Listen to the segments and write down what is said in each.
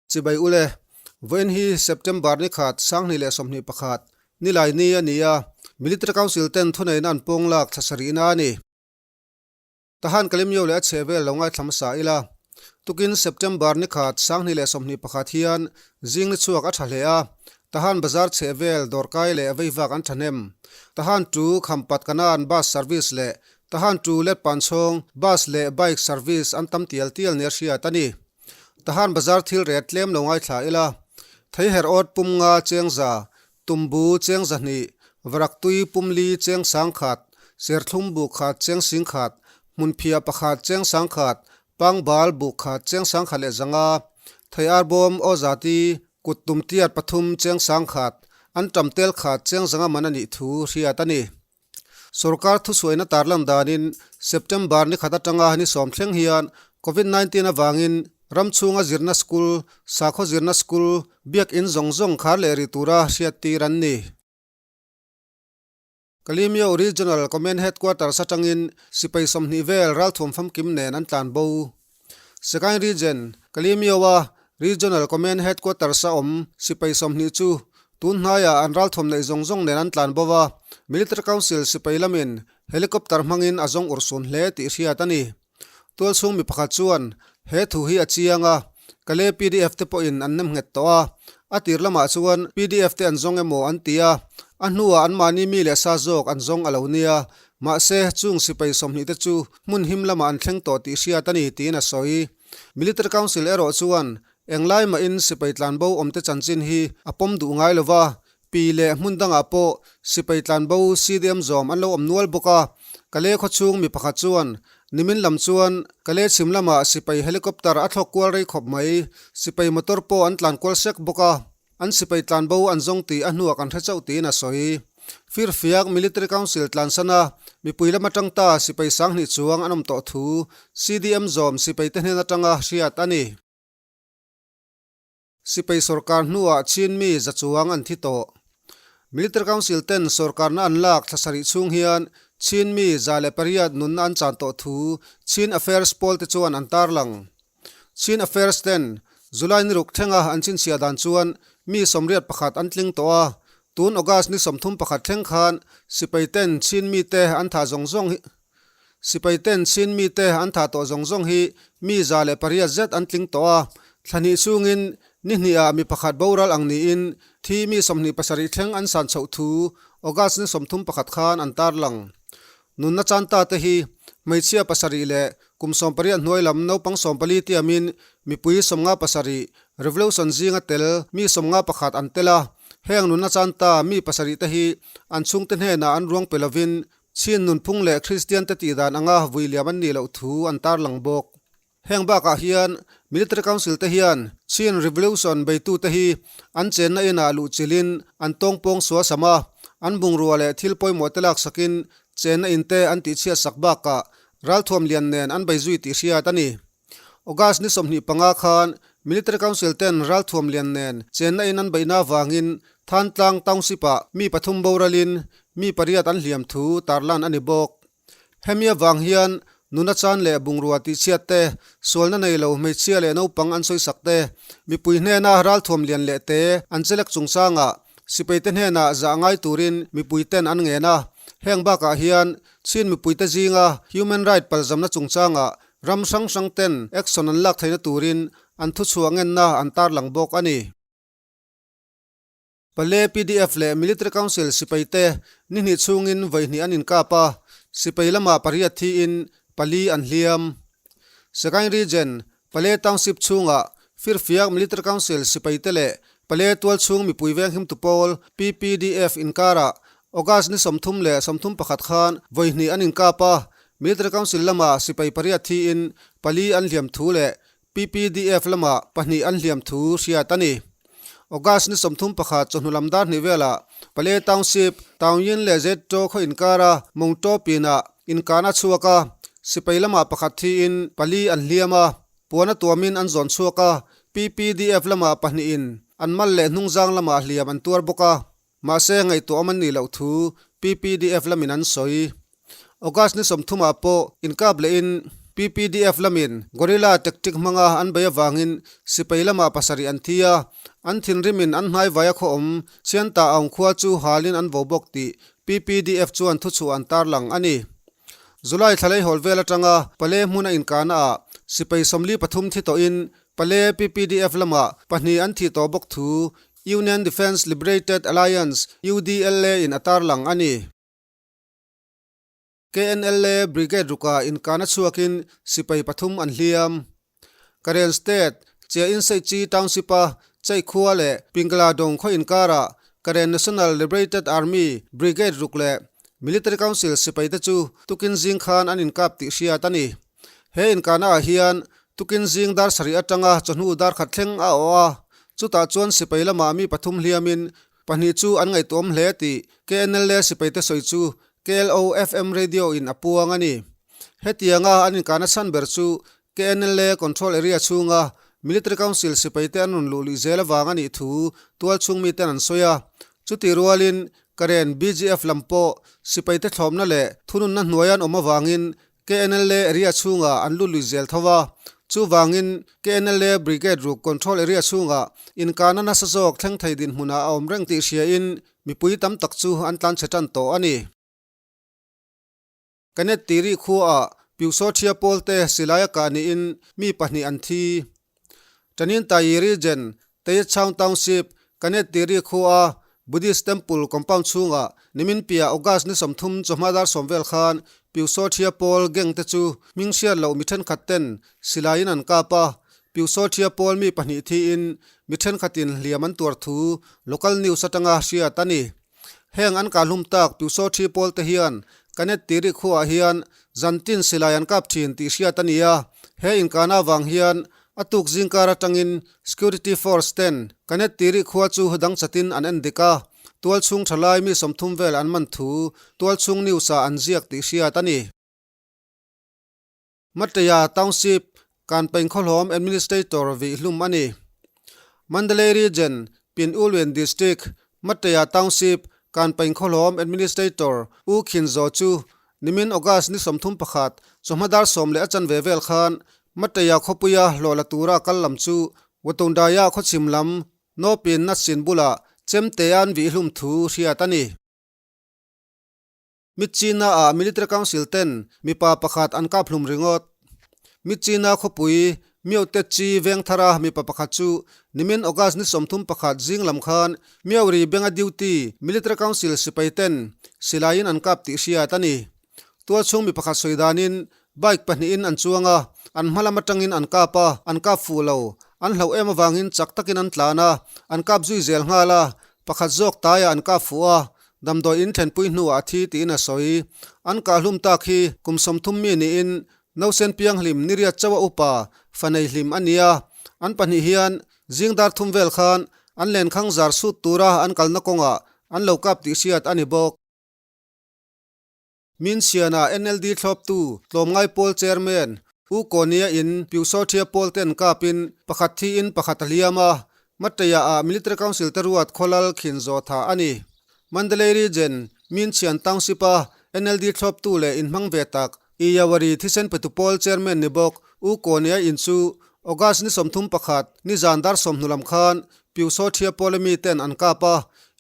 Chibai ule, vawiin hi September ni khat 2021 nilai ni a ni a, Military Council ten thuneihna an pawng lak thla sarihna a ni. Tahan Kalemyo leh a chheh vel lo ngaithla hmasa ila, tukin September ni khat 2021 hian zing ni chhuak a tha hle a, Tahan bazar chheh vel dawrkai leh veivak an thahnem. Tahan to Khampat Kanan bus service leh Tahan to Letpanchhawng bus leh bike service an tam tial tial nia hriat a ni. Tahan bazar thil ret tlem lo ngaithla ila, Theiher awt pum nga cheng za, tumbu cheng zahnih, varak tui pum li cheng sang khat, serthlum bu khat cheng sing khat, hmunphiah pakhat cheng sang khat, pangbal bu khat cheng sang khat leh zanga, thei arbawm aw zati kut tum tiat pathum cheng sang khat, an tam tel khat cheng zanga man a nih thu hriat a ni. Sorkar thusuaina tarlan danin September ni khat atanga ni sawm thleng hian Covid 19 avangin ram chhunga zirna school, sakhaw zirna school, biakin zawng zawng khar leh rih tura hriattir an ni. Kalimyo Regional Command Headquarters atangin sipai 20 vel ralthuam famkim nen an tlan bo. Sagaing Region, Kalimyo-a Regional Command Headquarters-a awm sipai 20 chu tun hnaiah an ralthuam neih zawng zawng nen an tlan bo va, Military Council sipai lamin helicopter hmangin a zawng urhsun hle tih hriat a ni. Tualchhung mi pakhat chuan he thu hi a chiang a, Kale pdf te pawhin an nem nghet tawh a, a tir lamah chuan pdf te an zawng emaw an ti a, a hnuah anmahni mi leh sa zawk an zawng a lo nia, mahse chung sipai 20 te chu hmun him lamah an thleng tawh tih hriat a ni tiin a sawi. Military Council erawh chuan englai mahin sipai tlanbo awmte chanchin hi a pawm duh ngai lo va, Pi leh hmun dangah pawh sipai tlanbo CDM zawm an lo awm nual bawk a. Kale khawchhung mi pakhat chuan nimin lam chuan Kale chhim lamah sipai helicopter a thlawk kual rei khawp mai, sipai motor pawh an tlan kual sek bawk a, an sipai tlanbo an zawng tih a hnuah kan hre chauh tiin a sawi. Firfiak Military Council tlansana mipui lam atang ta sipai 2000 chuang an awm tawh thu CDM zawm sipaite hnen atanga hriat a ni. Sipai sorkar hnuah Chin mi za chuang an thi tawh. Military Council ten sorkarna an lak thla sarih chhung hian Chin mi 108 nunna an chan tawh thu Chin Affairs pawl te chuan an tarlang. Chin Affairs ten July ni ruk thlenga an chhinchhiah dan chuan mi 81 an tling tawh a, tun August ni 31 thleng khan sipai ten Chin mite an thah zawng zawng hi Sipai ten Chin mite an thah tawh zawng zawng hi mi 108 zet an tling tawh a, thla hnih chungin ni hnihah mi pakhat boral ang niin thi mi 27 thleng an san chhoh thu August ni 31 khan an tarlang. Nunna chan ta te hi hmeichhia pasarih leh kum 18 hnuai lam naupang 14 tiamin mipui 57 Revolution zinga tel mi 51 an tel a, heng nunna chan ta mi pasarih te hi an chhungte hnenah an ruang pe lovin Chin nunphung leh Kristian te tih dan anga vui liam an nih loh thu an tarlang bawk. Heng bakah hian Military Council te hian Chin Revolution beitute hi an chenna inah luh chilhin an tawngpawng sual sam a, an bungrua leh thil pawimawh te laksakin chenna in te an tihchhiat sak bakah ralthuam lian nen an bei zui tih hriat a ni. August ni 25 khan Military Council ten ralthuam lian nen chenna in an beihna avangin Thantlang Township-ah mi pathum boralin mi pariat an hliam thu tarlan a ni bawk. Hemi avang hian nuna chan leh bungrua tihchhiat te, sualna nei lo hmeichhia leh naupang an sawisak te, mipui hnena ralthuam lian leh te an chelek chungchangah sipaite hnenah zah ngai turin mipui ten an ngen a. Heng bakah hian Chin mipuite zinga human right palzamna chungchangah Ram hrang hrang ten action an lak theihna turin an thuchhuah ngenna an tarlang bawk a ni. Pale pdf leh Military Council sipai te ni hnih chhungin vawi hnih an inkap a, sipai lamah pariat thiin pali an hliam. Sagaing Region, Pale Township chhungah Firfiak Military Council sipai te leh Pale tualchhung mipui venghimtu pawl PPDF inkarah August ni 30 leh 31 khan vawi hnih an inkap a, Military Council lama sipai pariat thiin pali an hliam thu leh PPDF lama pahnih an hliam thu hriat a ni. August ni 31 chawhnu lam dar hnih velah Pale Township, Taungyin leh Zetto khaw inkara Mongto pinah inkan a chhuak a, sipai lama pakhat thiin pali an hliam a, puan a tuamin an zawn chhuak a, PPDF lama pahnihin an mal leh hnungzang lamah hliam an tuar bawk a. Mahse, ngaihtuah awm an nih loh thu PPDF lamin an sawi. August ni 30 ah pawh inkap lehin PPDF lamin guerrilla tactic hmanga an bei avangin sipai lamah pasarih an thi a, an thinrimin an hnaivaia khaw awm Chianta Aung khua chu halin an vo bawk tih PPDF chuan thuchhuah an tarlang a ni. July thla leihawl vel atanga Pale hmuna inkahnaah sipai 43 thi tawhin Pale PPDF lamah pahnih an thih tawh bawk thu Union Defence Liberated Alliance, UDLA, in a tarlang a ni. KNLA Brigade rukah inkahna chhuakin sipai pathum an hliam. Karen State, Chia Inseichi Township-a Chei khua leh Pingla Dong khaw inkarah Karen National Liberated Army Brigade ruk leh Military Council sipaite chu tukin zing khan an inkap tih hriat a ni. He inkahna ah hian tukin zing dar sarih atanga chawhnu dar khat thleng a awh a, chutah chuan sipai lamah mi pathum hliamin pahnih chu an ngaihtuahawm hle tih KNLA sipaite sawi chu KLOFM Radio in a puang a ni. Hetianga an inkahna chhan ber chu KNLA Control Area chhunga Military Council sipaite an rawn luh luih zel avang a nih thu tualchhung miten an sawi a. Chutih rualin Karen BGF lam pawh sipaite thlawmna leh thununna hnuai an awm avangin KNLA area chhungah an lut lui zel tho a, chuvangin KNLA Brigade ruk Control Area chhungah inkahna nasa zawk thleng thei dinhmunah a awm reng tih hriain mipui tam tak chu an tlan chhe tan tawh a ni. Kanet Tiri khuaah Pyusawthia pawlte silaia kah niin mi pahnih an thi. Tanintayi Region, Tayetchaung Township, Kanet Tiri khua Buddhist Temple compound chhungah nimin piah August ni 30 chawhma dar sawm vel khan Pyusawthia pawl gang te chu hming hriat loh mi thenkhat ten silaiin an kap a, Pyusawthia pawl mi pahnih thiin mi thenkhatin hliam an tuar thu local news atanga hriat a ni. Heng an kahlum tak Pyusawthi pawl te hian Kanet Tiri khuaah hian zantin silai an kap thin tih hriat a ni a, he inkahna avang hian a tuk zingkar atangin Security Force ten Kanet Tiri khua chu dang chatin an en dik a, tualchhung thalai mi 30 vel an man thu tualchhung news ah an ziak tih hriat a ni. Mateya Township Kanpeng Khawhlawm Administrator vih hlum a ni. Mandalay Region, Pin U Lwin District, Mateya Township Kanpeng Khawhlawm Administrator U Khin Zaw chu nimin August ni 31 chawhma dar sawm leh a chanve vel khan Mateya khawpuia hlawh la tura kal lam chu Watundaya khawchhim lam Nawpin Natsin bulah chemte an vih hlum thu hriat a ni. Mitchina ah Military Council ten mipa pakhat an kap hlum ringawt. Mitchina khawpui Myote Chi Vengthara mipa pakhat chu nimin August ni 31 zing lam khan Myauri Benga Duty Military Council sipai ten silaiin an kap tih hriat a ni. Tualchhung mi pakhat sawi danin bike pahnihin an chuang a, an hma lam atangin an kap a, an kap fuh lo. An hlauh em avangin chak takin an tlan a, an kap zui zel nghal a, pakhat zawk taiah an kap fuh a, Damdawi in thlenpui hnuah a thi tiin a sawi. An kahhlum tak hi kum 30 mi niin Nausen Pianghlim Niriat Chawa upa fanei hlim a ni a. An pahnih hian zing dar thum vel khan an lenkhang zar sut tura an kalna kawngah an lo kap tih hriat a ni bawk. Minsiana NLD thlawptu tlawmngai pawl chairman U Konia in Pyusawthia pawl ten kapin pakhat thiin pakhat a hliam a, Mateya ah Military Council te ruat khawlal khin zawh tha a ni. Mandalay Region, Minsian Township a NLD thlawptu leh inhmang ve tak Iyawari thisen petu pawl chairman ni bawk U Konia in chu August ni 31 nizan dar sawmhnu lam khan Pyusawthia pawl a mi ten an kap a,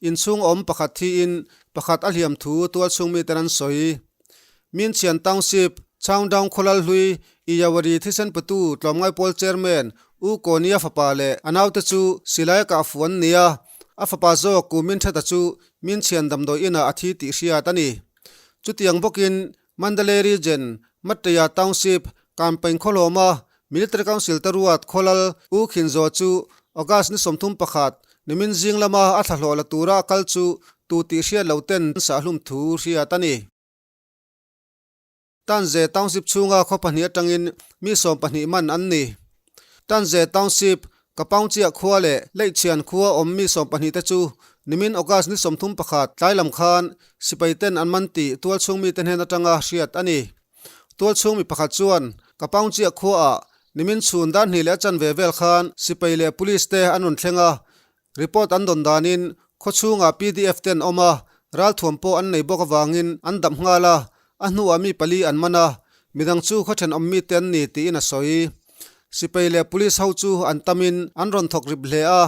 inchhung awm pakhat thiin pakhat a hliam thu tualchhung mi ten an sawi. Minchian Township, Chaungdaung khawlal hlui, Iyawari thisen petu tlawmngai pawl chairman U Konia fapa leh a naute chu silai a kah fuh an ni a, a fapa zawk Kumin Theta chu Minchian damdawi inah a thi tih hriat a ni. Chutiang bawkin Mandalay Region, Mateya Township, Kampeng khawhlawma Military Council te ruat khawlal U Khin Zaw chu August ni 31 nimin zing lama a thlahlawh la tura a kal chu tu tih hriat lo ten sahhlum thu hriat a ni. Tanze Township chhunga khaw pahnih atangin mi 12 man an ni. Tanze Township, Kapaungchiah khua leh Leihchhian khua awm mi 12 te chu nimin August ni 31 tlai lam khan sipai ten an man tih tualchhung mite hnen atanga hriat a ni. Tualchhung mi pakhat chuan Kapaungchiah khuaah nimin chhun dar hnih leh a chanve vel khan sipai leh police te an rawn thleng a, report an dawn danin khawchhungah PDF ten awm a, ralthuam pawh an nei bawk avangin an dap nghal a, a hnuah mi pali an man a. Midang chu khaw thenawm mite an ni tiin a sawi. Sipai leh police ho chu an tamin an rawn thawk rip hle a,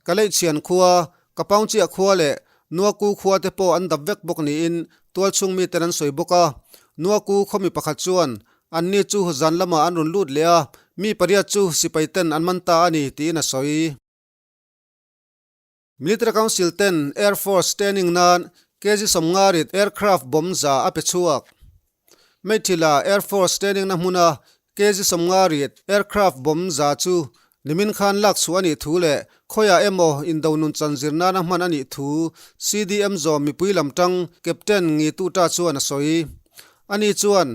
Kaleihchhian khua, Kapaungchiah khua leh Nuaku khua te pawh an dap vek bawk niin tualchhung miten an sawi bawk a. Nuaku khaw mi pakhat chuan anni chu zan lamah an rawn lut leh a, mi pariat chu sipai ten an man ta a ni tiin a sawi. Military Council ten Air Force training nan KG 50 rit aircraft bomb za a pe chhuak. Meithila Air Force training na hmuna KG 50 rit aircraft bomb za chu nimin khan lak chhuah a nih thu leh khawiah emaw indo nun chan zir nana hman a nih thu CDM zawm mipui lam tang Captain Ngi Tuta chuan a sawi. Ani chuan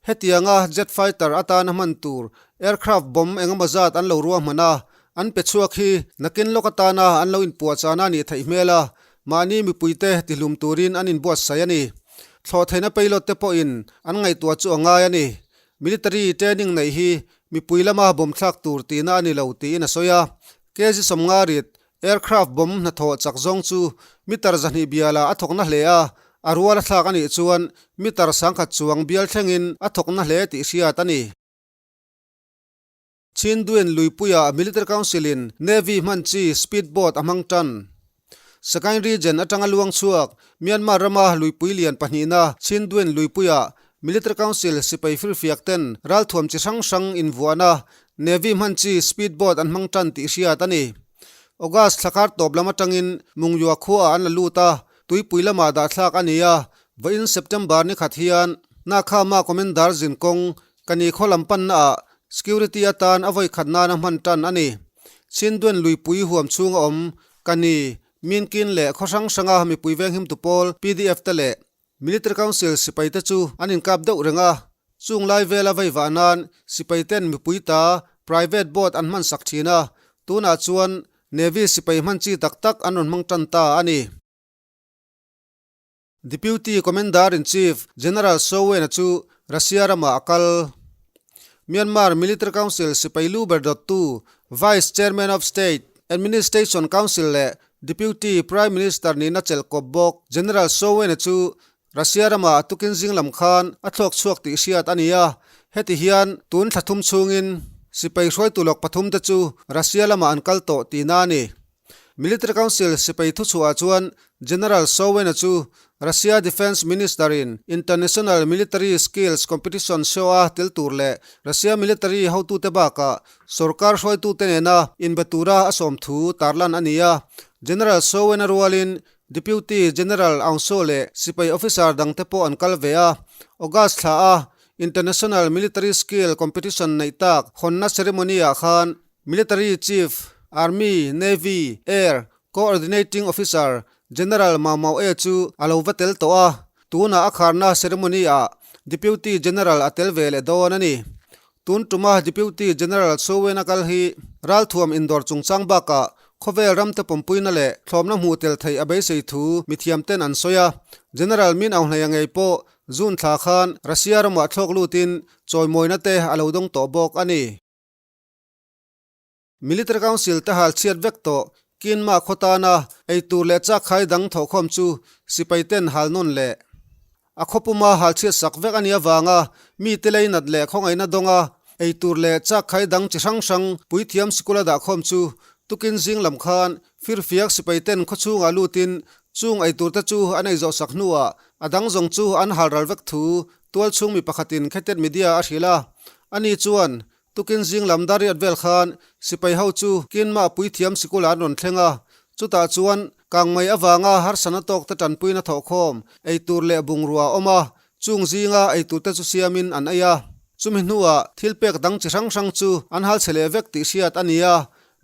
hetianga jet fighter atana hman tur aircraft bomb engemaw zat an lo ruahman a, An pe chhuak hi nakin lawk atana an lo inpuahchahna a nih theih hmel a, mahni mipuite tihlum turin an inbuatsaih a ni. Thlawhtheihna payload te pawhin an ngaihtuah chu a ngai a ni. Military training neih hi mipui lama bomb thlak tur tihna a ni lo tiin a sawi a. KG 50 rit aircraft bomb hnathawh chak zawng chu meter 200 bialah a thawkna hle a, a rual a thlak a nih chuan meter 1000 chuang bial thlengin a thawkna hle tih hriat a ni. Chindwin luipuia Military Council in Navy hman chi speed boat a hmang tan. Sagaing Region atanga luang chhuak Myanmar rama luipui lian pahnihna Chindwin luipuia Military Council sipai firfiak ten ralthuam chi hrang hrang invuahna Navy hman chi speed boat an hmang tan tih hriat a ni. August thlakar tawp lam atangin Mungyua khuaah an la lut a, tuipui lamah dahthlak a ni a, vawiin September ni khat hian Nakhama Commander zinkawng Kani khaw lam pannaah security atan a vawi khat nana hman tan a ni. Chindwen luipui huam chhunga awm Kani, Minkin leh khaw hrang hranga mipui venghimtu pawl pdf te leh Military Council sipai te chu an inkap deuh reng a. Chung lai vela vei vah nan sipai ten mipui ta private boat an hman sak thin a, tunah chuan Navy sipai hman chi tak tak an rawn hmang tan ta a ni. Deputy Commander-in-Chief General Soe Win-a chu Russia ramah a kal. Myanmar Military Council sipai lu ber dawttu Vice Chairman of State Administration Council leh Deputy Prime Minister nihna chelh kawp bawk General Soe Win-a chu Russia ramah a tukin zing lam khan a thlawk chhuak tih hriat a ni a, heti hian tun thla thum chhungin sipai hruaitu lawk pathum te chu Russia lamah an kal tawh tihna a ni. Military Council sipai thuchhuah chuan General Soe Win-a chu Russia Defence Minister-in International Military Skills Competition show-a tel tur leh Russia military hotute bakah sorkar hruaitute nena inbe tura a sawm thu tarlan a ni a. General Soe Win-a rualin Deputy General Aung Soe leh sipai officer dangte pawh an kal ve a. August thla a International Military Skill Competition neih tak hawnna ceremony-ah khan Military Chief, Army, Navy, Air, Coordinating Officer, General Mau Mau E chu a lo va tel tawh a, tunah a kharna ceremony-ah Deputy General a tel ve leh dawn a ni. Tun tuma Deputy General Sowen a kal hi ralthuam indawr chungchang bakah khawvel ramte pawmpuina leh thlawmna hmuh tel theih a beisei thu mithiamten an sawi a. General Min Aung Hlaing ngei pawh June thla khan Russia ramah thlawk lutin chawimawina te a lo dawng tawh bawk a ni. Military Council te hal chhiat vek tawh Kinma khaw tana eitur leh chakkhai dang thawhkhawm chu sipai ten hal nawn leh a khaw puma hal chhiat sak vek a nih avanga mite leinat leh khawngaihna dawnga eitur leh chakkhai dang chi hrang hrang puithiam sikula dahkhawm chu tukin zing lam khan firfiak sipai ten khaw chhungah lutin chung eitur te chu an ei zawh sak hnuah a dang zawng chu an hal ral vek thu tualchhung mi pakhatin Khetet Media a hrilh a, ani chuan Tukin zing lam dariat vel khan sipai ho chu Kinmah puithiam sikulah an rawn thleng a, chutah chuan kangmei avanga harsana tawkte tanpuina thawhkhawm, eitur leh bungrua a awm a, chung zinga eiturte chu siamin an ei a. Chumi hnuah thil pek dang chi hrang hrang chu an hal chhe leh vek tih hriat a ni a,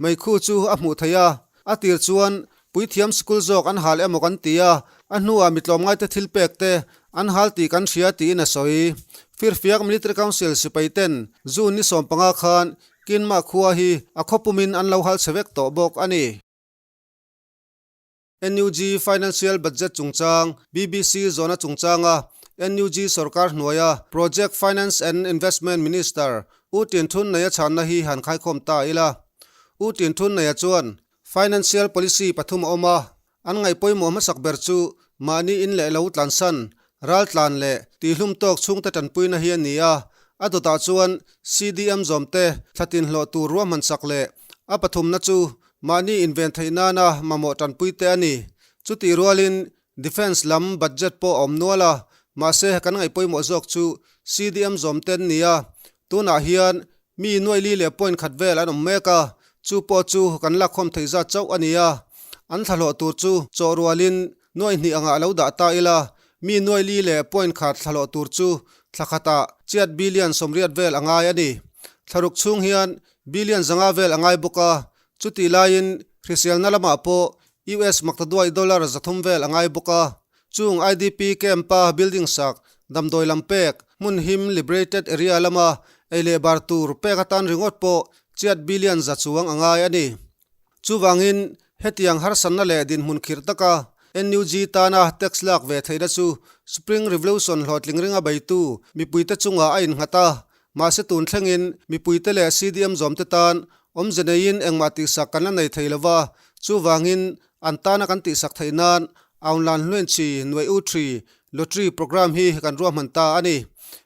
meikhu chu a hmuh theih a, a tir chuan puithiam sikul zawk an hal emaw kan ti a, a hnuah mi tlawmngaite thil pek te an hal tih kan hria tiin a sawi. Firfiak Military Council sipai ten June ni 15 khan Kinmah khua hi a khaw pumin an lo hal chhe vek tawh bawk a ni. NUG Financial Budget chungchang BBC zawhna chungchanga NUG sorkar hnuaia Project Finance and Investment Minister U Tin Thun Neia chhanna hi han khaikhawm ta ila. U Tin Thun Neia chuan Financial Policy pathum a awm a, an ngaih pawimawh hmasak ber chu mahni in leh lo tlansan, ral tlan leh tihlum tawk chhungte tanpuina hi a ni a. A dawtah chuan CDM zawmte thlatin hlawh tur ruahman sak leh a pathumna chu mahni inven theih nana mamawh tanpuite a ni. Chutih rualin Defence lam budget pawh a awm nual a, mahse kan ngaih pawimawh zawk chu CDM zawmte an ni a, tunah hian mi nuaih li leh point khat vel an awm mek a, chu pawh chu kan lakkhawm theih zat chauh a ni a, an thlahlawh tur chu chawh rualin nuaih hnih angah lo dah ta ila, mi nuaih li leh point khat thlahlawh tur chu thla khatah chiat billion 80 vel a ngai a ni. Thlaruk chhung hian billion 500 vel a ngai bawk a, chutih laiin hriselna lamah pawh US maktaduai dollar 300 vel a ngai bawk a, chung IDP camp-a building sak, damdawi lam pek, hmun him liberated area lama ei leh bar tur pek atan ringawt pawh chiat billion 100 chuang a ngai a ni. Chuvangin, hetiang harsatna leh dinhmun khirh taka NUG tana tax lak ve theihna chu Spring Revolution hlawhtling ringa beitu mipuite chungah a innghat a, Mahse tun thlengin mipuite leh CDM zawmte tan awmze neiin engmah tihsak kan la nei thei lo va, chuvangin an tana kan tihsak theih nan Aunlan Hluenchi Nuaih U Thri Lottery Programme hi kan ruahman ta a ni.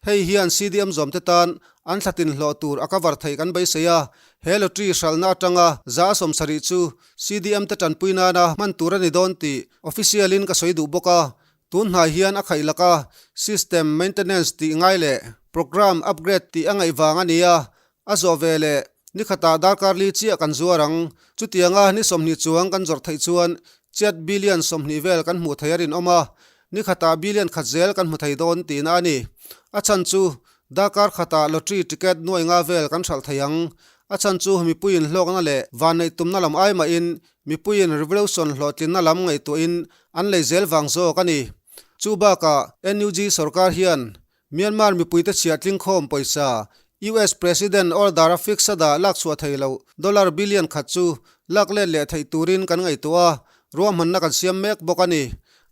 Hei hian CDM zawmte tan an thlatin hlawh tur a cover theih kan beisei a, he lottery hralhna atanga 70% chu CDM te tanpui nana hman tur a ni dawn tih official in ka sawi duh bawk a. Tun hnai hian a khaih laka system maintenance tih ngai leh program upgrade tih a ngaih vang a ni a, a zawh ve leh ni khatah darkar li chiah kan zuar ang. Chutianga ni 20 chuang kan zawrh theih chuan chiat billion 20 vel kan hmuh thei a rinawm a, ni khatah billion khat zel kan hmu thei dawn tihna a ni. A chhan chu darkar khatah lottery ticket nuai nga vel kan hralh thei ang. A chhan chu mipuiin hlawkna leh vanneih tumna lam ai mahin mipuiin revolution hlawhtlinna lam ngaihtuahin an lei zel vang zawk a ni. Chu bakah NUG sorkar hian Myanmar mipuite chhiah tlingkhawm pawisa US President order a fix a dah lak chhuah thei loh dollar billion khat chu lak let leh theih turin kan ngaihtuah a, ruahmanna kan siam mek bawk a ni.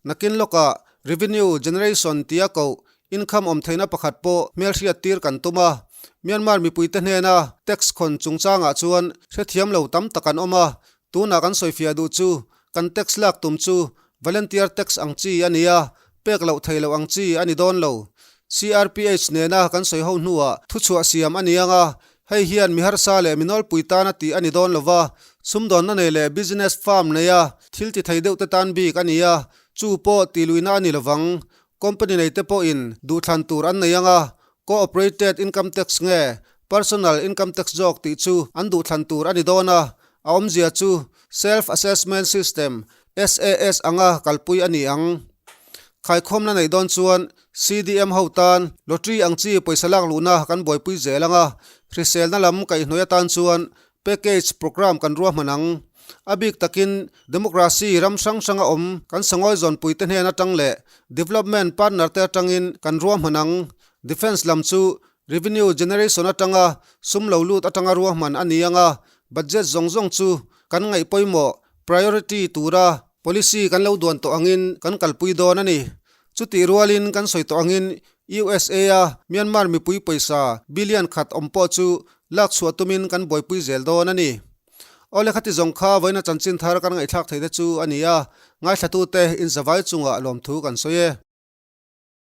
Nakin lawkah revenue generation tia koh income awm theihna pakhat pawh hmelhriat tir kan tum a. Myanmar mipuite hnena tax khawn chungchangah chuan hrethiam lo tam tak an awm a, Tunah kan sawifiah duh chu kan tax lak tum chu volunteer tax ang chi a ni a, pek loh thei loh ang chi a ni dawn lo. CRPH nena kan sawi ho hnuah thuchhuah siam a ni ang a, hei hian mi harsa leh mi nawlpui tana tih a ni dawn lo va, sumdawnna nei leh business firm neia thil ti thei deuhte tan bik a ni a, chu pawh tihluihna a ni lovang. Company neite pawhin duhthlan tur an nei ang a, Co-operated Income Tax nge Personal Income Tax zawk tih chu an duhthlan tur a ni dawn a, a awmzia chu Self Assessment System, SAS, anga kalpui a ni ang. Khaikhawmna neih dawn chuan CDM ho tan lottery ang chi pawisa lak luhna kan buaipui zel ang a, hriselna lam kaihhnawih atan chuan Package Programme kan ruahman ang. A bik takin Democracy ram hrang hranga awm kan sangawi zawnpuite hnen atang leh Development Partner te atangin kan ruahman ang. Defence lam chu Revenue Generation atanga sum lo lut atanga ruahman a ni ang a, Budget zawng zawng chu kan ngaih pawimawh, priority, tura policy kan lo duan tawh angin kan kalpui dawn a ni. Chutih rualin kan sawi tawh angin USA-a Myanmar mipui pawisa billion khat awm pawh chu lak chhuah tumin kan buaipui zel dawn a ni. Awle khati zawng kha vawiina chanchin thar kan ngaihthlak theihte chu a ni a, ngaithlatute inzavai chungah lawmthu kan sawi e.